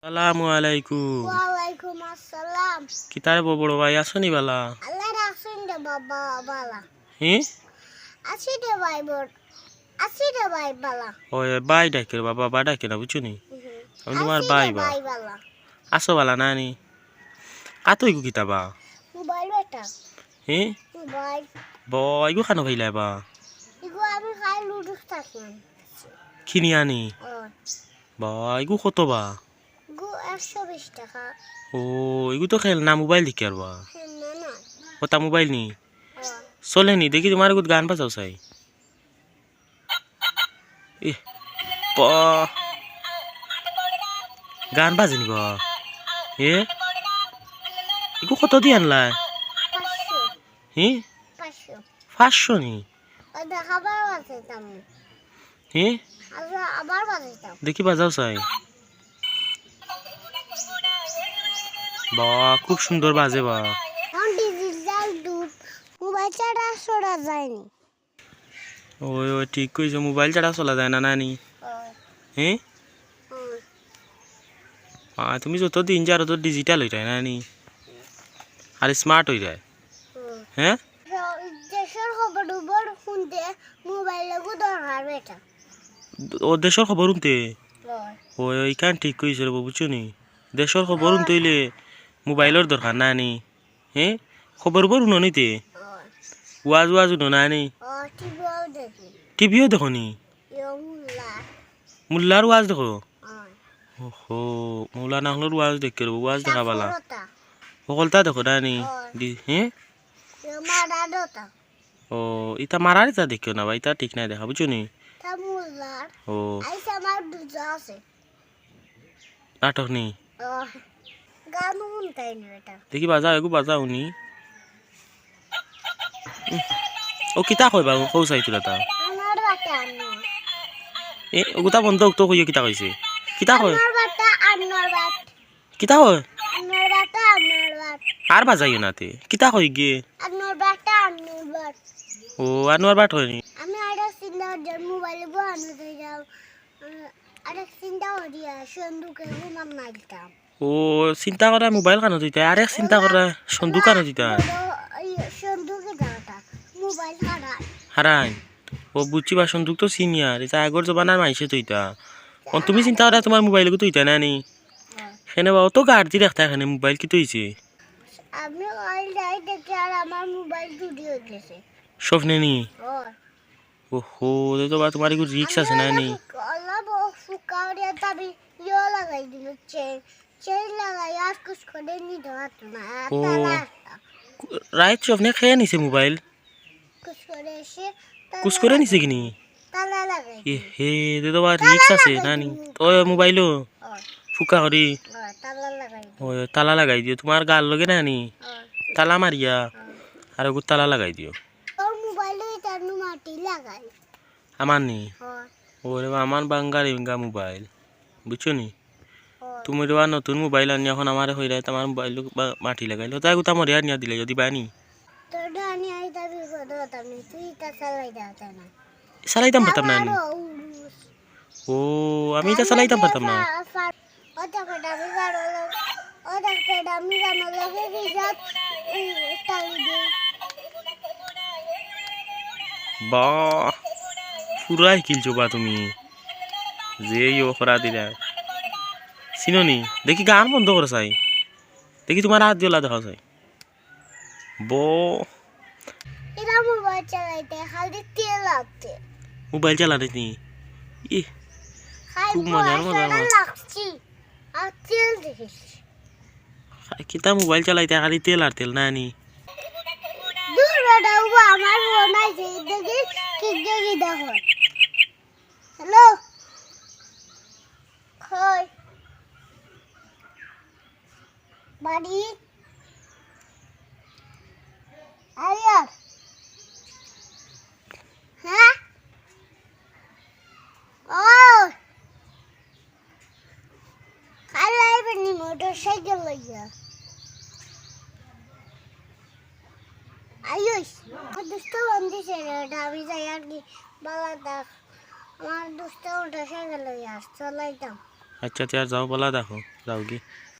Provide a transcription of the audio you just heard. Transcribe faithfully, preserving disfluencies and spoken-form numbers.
সালামু আলাইকুম। ওয়ালাইকুম আসসালাম। কিতা রে বড় ভাই, আছো নি বালা? আল্লাহ রাখছইন রে বাবা, বালা। হি? আছি রে ভাই বড়, আছি রে ভাই বালা। ওই ভাই ডাকে রে বাবা, বাবা ডাকে না, বুঝছো নি? হুম। আমি তোমার আছি রে ভাই বা। ভাই বালা। আছো বালা নানি? আতো ইগু কিতা বা? মোবাইল বেটা। হি? মোবাইল। বা, ইগু খানো খাইলায় বা? ইগু আমি খাই লুডুস থাকি। কিনি আনি? ও। বা, ইগু কত বা? গু একশো বিশ টাকা। ও, ইগু তো খেলনা, মোবাইল দেখি আর বা। খেলনা না। ওটা মোবাইল নি? ও। চলে নি, দেখি তোমার এগুত গান বাজাও চাই। এ, বা। গান বাজে নি বা? এ? ইগু কত দি আনলায়? পাঁচশো। হি? পাঁচশো। পাঁচশো নি? ও দেখাবার আছে তেমন। হি? আবার, আবার বাজাইতাম। দেখি বাজাও চাই। বা, খুব সুন্দর বাজে বা। এখন ডিজিটাল যুগ, মোবাইল ছাড়া চলা যায়নি। ওই, ওই, ঠিক কইছো, মোবাইল ছাড়া চলা যায় না, নানি? ওই। হি? ওই। আ, তুমি যত দিন যার তত ডিজিটাল অইরায়, নানি? আর স্মার্ট অইরায়। ওই। হে? দেশর খবর উবর হুনতে মোবাইল লাগু দরকার বেটা। ও, দেশর খবর হুনতে? ওই। ওই, ওই, ইখান ঠিক কইছো রে বা, বুঝছো নি? দেশর খবর হুনতে অইলে মোবাইলর দরকার নানি? হে? খবর উবর হুনো নি তে? ওই। ওয়াজ ওয়াজ হুনো নানি? ও, টিভিও দেখি। টিভিও দেখো নি? ইয়ো মোল্লা। মোল্লার ওয়াজ দেখো? ওই। ওহো, মৌলানা অকলর ওয়াজ দেখো রে বা, ওয়াজ দেখা বালা। সফলতা। হকলতা দেখো নানি? ওই। দি-, হে? ইয়ো মারা দতা। ও, ইতা মারার ইতা দেখিও না বা, ইতা ঠিক নায় দেখা, বুঝছো নি? তা মোল্লার। ও। আইসা আমার দুজা আছে। নাটক নি? ও, গান হুনতাই নি বেটা। দেখি বাজাও, এগু বাজাও নি। উম। ও কিতা কয় বা, কও চাই তুলা তা। আনোয়ার বাটে আনোয়ার। এ, ওগুতা বন্ধ, উক্ত কইও কিতা কইছে। কিতা কয়? আনোয়ার বাটে আনোয়ার বাট। কিতা কয়? আনোয়ার বাটে আনোয়ার বাট। আর বাজাইও না তে। কিতা কয় গিয়ে? আনোয়ার বাটে আনোয়ার বাট। ও, আনোয়ার বাট কয় নি? আমি আরেক চিন্তা করি, মোবাইল বহানো দিয়ে যাও। আহ, আরেক চিন্তা করি, আর সন্দুকে ঘুমাম না দিতাম। ও, চিন্তা করা মোবাইল কানো দিতা, আরেক চিন্তা না, করা সন্দুক না, কানো দিতা। বড়, এই সন্দুকে দাও তা, মোবাইল হারাই। হারাই? ও, বুঝছি বা, সন্দুক তো সিনিয়র, ইতা আগর জমানার মাইনষে তো ইতা। অন তুমি চিন্তা করা তোমার মোবাইল তো ইতা না নি? হ্যাঁ। কেনে বা, অত গার্জি রাখতা কেনে মোবাইল কিতা অইছে? আমি ওই যাই দেখি আর আমার মোবাইল চুরি হয়ে গেছে। স্বপ্নে নি? ও। ওহো, তে তো বা তোমার একটু রিস্ক আছে না নি? আল্লাহ বউ ফুকা ওরে তাবি ইয়ে লাগাই দিল, চেইন, চেইন লাগাই আর কুছ করে নি ধরাত না, আর ও। তালা আছে। রাইত স্বপ্নে খেয়ে নিছে মোবাইল? কুছ করে এসে তালা কুছ করে নিছে লাগাই কিনি? তালা লাগাই এ দিল। হে, তে তো বা তালা রিস্ক আছে লাগাই না নি? দিল। ওই মোবাইলও ও। ফুকা করি। ও, তালা লাগাই দিল। ওই তালা লাগাই দিও, তোমার গার লগে না নি? ও। তালা মারিয়া, ও। আর ওগু তালা লাগাই দিও। তোর মোবাইলও ইতার নু মাটি লাগাই। আমার নি? ও। ওরে বা, আমার বাঙ্গারি বাঙ্গা মোবাইল, বুঝছো নি? ও। তুমি রে বা নতুন মোবাইল আনি এখন আমারে কইরায়, তোমার মোবাইল বা-, মাটি লাগাইল। তাই গুতা মরে আনিয়া দিলে যদি বানি। তোর আনি আই দাবি করো, আমি তুই তা চালাই দাও তা না। চালাইতাম পারতাম না আমি। আমারও উরুস। ও, আমি ইতা চালাইতাম পারতাম না। ফা-, ফা-, ও দেখো, ডামি গানো লগে, ও দেখো, ডামি গানো লগে কি জাত, উম, তালি দে। বাহ, পুরাই কিলছো বা তুমি। যে ইয়ে করা দিলা। চিনো নি? দেখি গান বন্ধ করো চাই। দেখি তোমার হাত দিওলা দেখা চাই। বো। এরা মোবাইল চালাইতে খালি তেল লাগছে। মোবাইল চালানিত নি? ইহ, খালি খুব মজা, মজা, পয়সাটা মজা। লাগছে। আর তেল দেখিস। কিতা মোবাইল চালাইতে খালি তেল আর তেল, না নি? দূর বেটা, ও আমার ফোন আইছে, দেখি, কি দেখি দেখো। হ্যালো? কই? বাড়ি? আরিয়ার? হ্যাঁ? ও! কাল আইবে নি মোটরসাইকেল লইয়া? আইস। আমার দুষ্ট বন্ধু ছেলে, ওটা আমি যাই আর কি, বাবা দেখ। আমার দুষ্ট মোটরসাইকেল লইয়া আস, চলাইতাম। আচ্ছা, তে আর যাও, বালা দেখো, যাওগি।